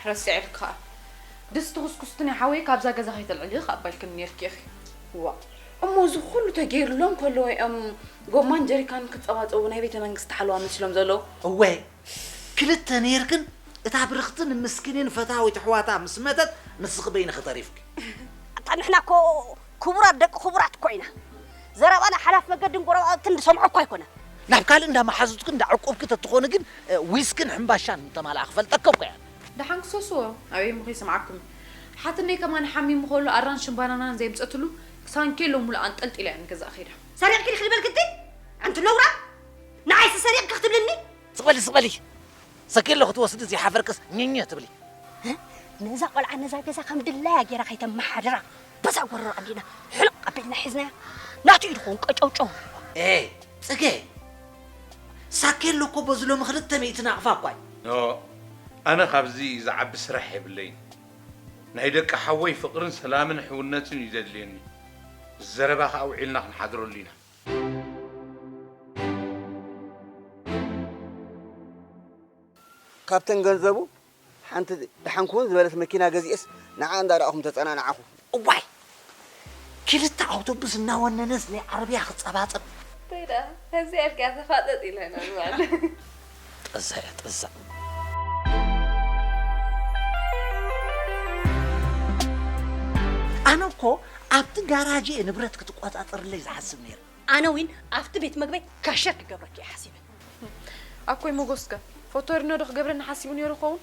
ረሲዐልኪ ኸኣ። ድስቲ ኩስኩስቲ ናይ ሓወይ ካብዛ ገዛ ከይተልዕሊ ከኣባልክኒ ኔርኪ ኢኺ። ዋ፣ እሞ እዚ ኩሉ ተገይሩሎም ከለዉ እዮም ጎማን ጀሪካን ክጸባጸቡ ናይ ቤተ መንግስቲ ሓለዋ መሲሎም ዘለዉ? እወ፣ ክልተ ኔርክን እታ ብርኽትን ምስኪንን ፈታዊት ኣሕዋታ ምስ መተት ንስኺ በይንኺ ተሪፍኪ። ኣታ ንሕና እኮ ክቡራት ደቂ ክቡራት እኮ ኢና። ዘረባና ሓላፍ መገድን ጎረባብትን ዝሰምዖ እኮ ኣይኮነን። ናብ ካልእ እንዳ መሓዙትክን እንዳ ዕቁብኪ ተትኾኒ ግን ዊስክን ሕምባሻን እንተማልኣ ክፈልጠካ እኮ እያ። ደሓን ክሰስዎ ኣበይ እሞ ከይሰምዓኩም። ሓትነይ ከማን ሓሚሙ ከሎ ኣራንሽን ባናናን ዘየምጸትሉ ሳንኬሎ ሙሉእ ኣንጠልጢላ እያ ንገዛእ ከይዳ። ሰሪቕኪ ዲኺ ዝበልክቲ? ኣንቲ ነውራ፣ ንዓይሲ ሰሪቕኪ ክትብልኒ? ስቕ በሊ ስቕ በሊ። ሰኬሎ ክትወስዲ ዘይሓፈርክስ ኝኝ ትብሊ። ነዛ ቆልዓ ነዛ ገዛ ከም ድላያ ገይራ ከይተመሓድራ በዛ ጎረሮ ኣዲና ሕልቕ ኣቢልና ሒዝናያ። ናቱ እዩ ድኸውን ቀጨውጨው። ኤ ጽጌ፣ ሳኬሎ እኮ በዚ ሎሚ ክልተ ሚእቲ ናቕፋ እኳ እዩ። ኖ፣ ኣነ ካብዚ ዝዓቢ ስራሕ የብለይን። ናይ ደቂ ሓወይ ፍቕርን ሰላምን ሕውነትን እዩ ዘድልየኒ። ዘረባ ከኣ ውዒልና ክንሓድረሉ ኢና። ካብተን ገንዘቡ ሓንቲ ደሓን ክውን ዝበለት መኪና ገዚኤስ ንዓ እንዳረኣኹም ተጸናናዓኹ። እዋይ፣ ክልተ ኣውቶቡስ እናወነነስ ናይ ዓረብያ ክጸባጸብ። እንታይ ደኣ፣ ከምዚኣ ኢልካ ተፋጠጥ ኢለ ኢና ንባዕል። ጠዛ እያ ጠዛ። ኣነ እኮ ኣብቲ ጋራጅ እየ ንብረት ክትቆጻጸርለይ ዝሓስብ ነይረ። ኣነ ዊን ኣብቲ ቤት መግበይ ካሸር ክገብረኪ እየ ሓሲበ። ኣኮይ ሞጎስከ ፎቶሪኖ ዶ ክገብረኒ ሓሲቡ ነይሩ ኸውን?